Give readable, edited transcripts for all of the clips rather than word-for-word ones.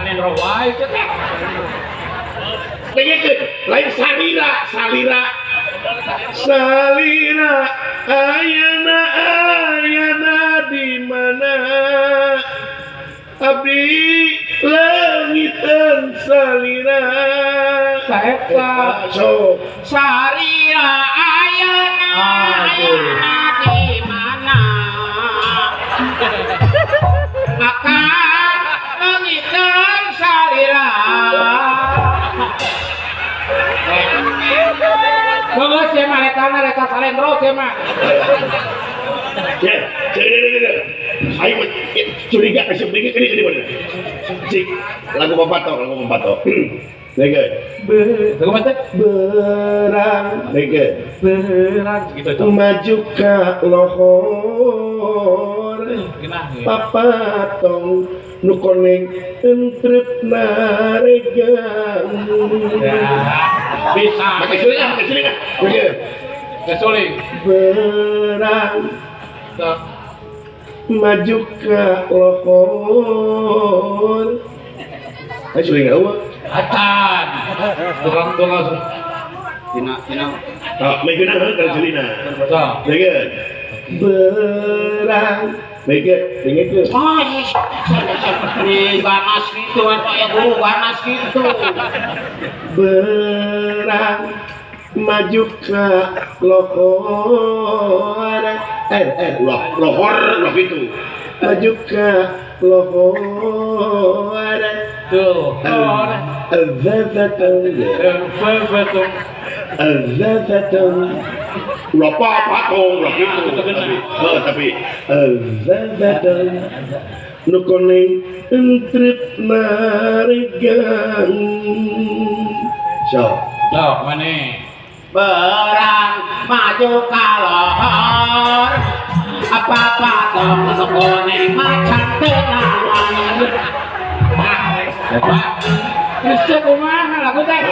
Salendro wae teh. Dengekeun, lain salira, salira. Salira ayana, ayana di mana? Abdi leungiteun salira. Saeta. So, Salira ayana, ayana di mana? Maka leungiteun salira. Bagus ya mah, retana reta salendro ya mah. Ya, ya, ya, ya, ya. Ayo curiga kasih curiga kini kini mana? Cik, lagu Papato, lagu Papato. Nege, Lagu apa teh? Berang, nege, Berang gitu itu. Maju ke lohor, Gimana? Papatong nu koneng entrep naregang. Ya, bisa. Pakai suling ah, pakai suling ah. Nege, Kesuling. Berang Tuh. Maju ke lohor. Ayo suling eueuh. Acan. Tukang tukang. Tina tina. Ah, megeuna heuh kana sulina. Tuh. Nege. Berang. Nege, dengekeun. Oh, yes. Di ganas gitu, Pak ya guru ganas gitu. Berang maju ke lohor. Eh, eh, loh, lohor, loh itu. Maju ke lohor. Tuh. Azazatun. Betul. Azazatun. Ulah apa tong, ulah gitu. Tapi, oh, tapi azazatun. Nu koneng entrep naregang. So, Tuh, mana? Berang maju ka lohor. Apa-apa tong nu koneng macan tenangan. Pak. Geus kumaha lagu teh?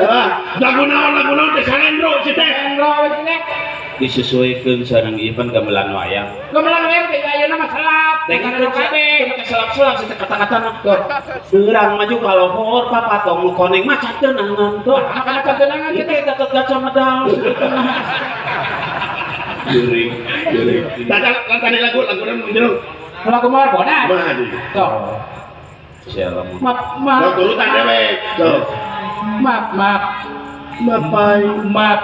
Ah, lagu naon teh salendro si teh. Salendro wis teh. Disesuaikan sareng ieu pan gamelan wayang. Gamelan wayang teh ayeuna mah selap. Dengan Dengan kabeh. Selap-selap sih kata-kata. Berang maju ka lohor, papatong nu koneng macan tenangan tuh. Makan macan tenangan Itu teh. tetep gajah medal. Juring, juring. Tata tadi lagu lagu naon jeneng? Lagu mawar bodas. Kumaha deui? Tuh. Siapa? Map map. Lagu turutan dewek. Tuh. Map map. Mapai. Map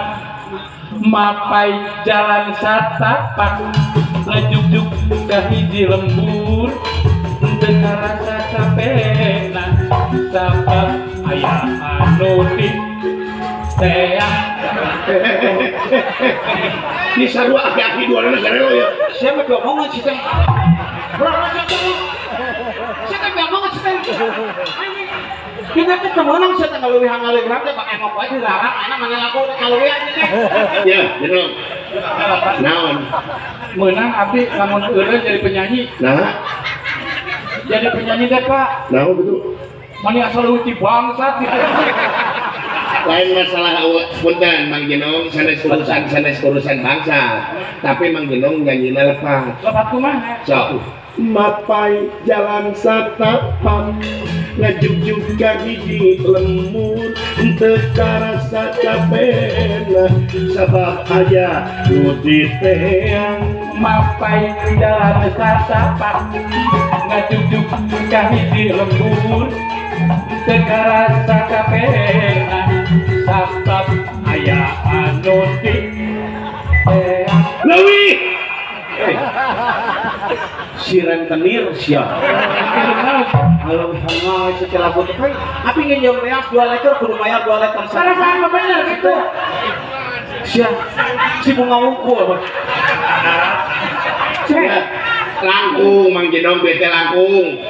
mapai jalan satapak ngajugjug ka hiji lembur, teu karasa capekna sabab aya anu di teang. Ini sarua aki-aki dua anak garelo ya. Siapa diomongan sih teh? Berapa sih teh? Siapa diomongan sih teh? Kita teh temenan sih teh ngaleuwihan ngaleuwihan teh pakai ngok wae dilarang enak mana lagu teh ngaleuwihan teh. Ya, jeneng. Naon? Meunang abdi lamun eureun jadi penyanyi. Nah, Jadi penyanyi teh, Pak. Naon betul? Mani asal leuwih bangsat gitu. Lain masalah awak, punten Mang Jenong, sanes urusan bangsa. Tapi Mang Jenong nyanyina lepat. Lepat kumaha? So, mapai jalan satapak ngajugjug ka hiji lembur, teu karasa capekna sabab aya nu diteang. Mapai jalan satapak ngajugjug ka hiji lembur, teu karasa capekna sabab aya anu di teang. Leuwih. Si rentenir sia. Halo sama setelah lagu teh tapi nginjem reas 2 liter kudu bayar 2 liter. Salah sama bener gitu. Sia si bunga unggul. Ya, langkung Mang Jenong bete langkung.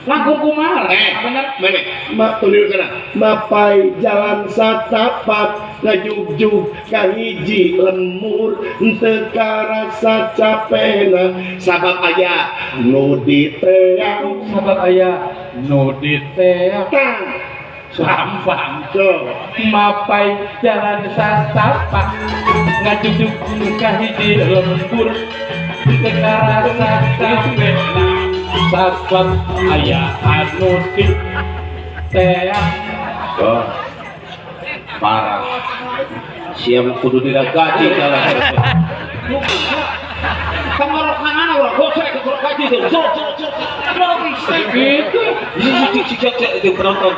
Langkung kumaha? Eh, bener. Mana? Ma tulis kana. Mapai jalan satapak ngajugjug ka hiji lemur, teu karasa capena sabab aya nu diteang. Sabab aya nu diteang. Tah. Gampang. So, Mapai jalan satapak ngajugjug ka hiji lembur, teu karasa capekna. Sabab aya anu di teang. Oh. Parah. Siapa kudu diragaji kalah. Tenggorokanana urang gosek ke gaji tuh. Sok sok sok. Gitu. Cik cik cik cik penonton.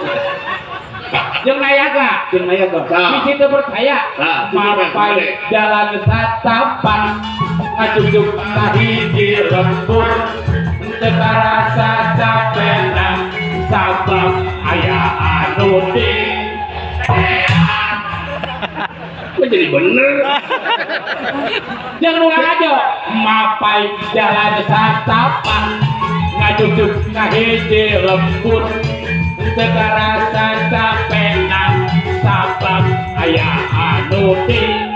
Jeung nayaga. Jeung nayaga. Nah. Di situ percaya. Nah, Mapai jalan satapak ngajujuk kahiji lembur teu karasa capena sabab aya anu di. Kok jadi bener? Jangan ulang aja. Mapai jalan satapak ngajujuk kahiji lembur teu karasa capena sabab aya anu di.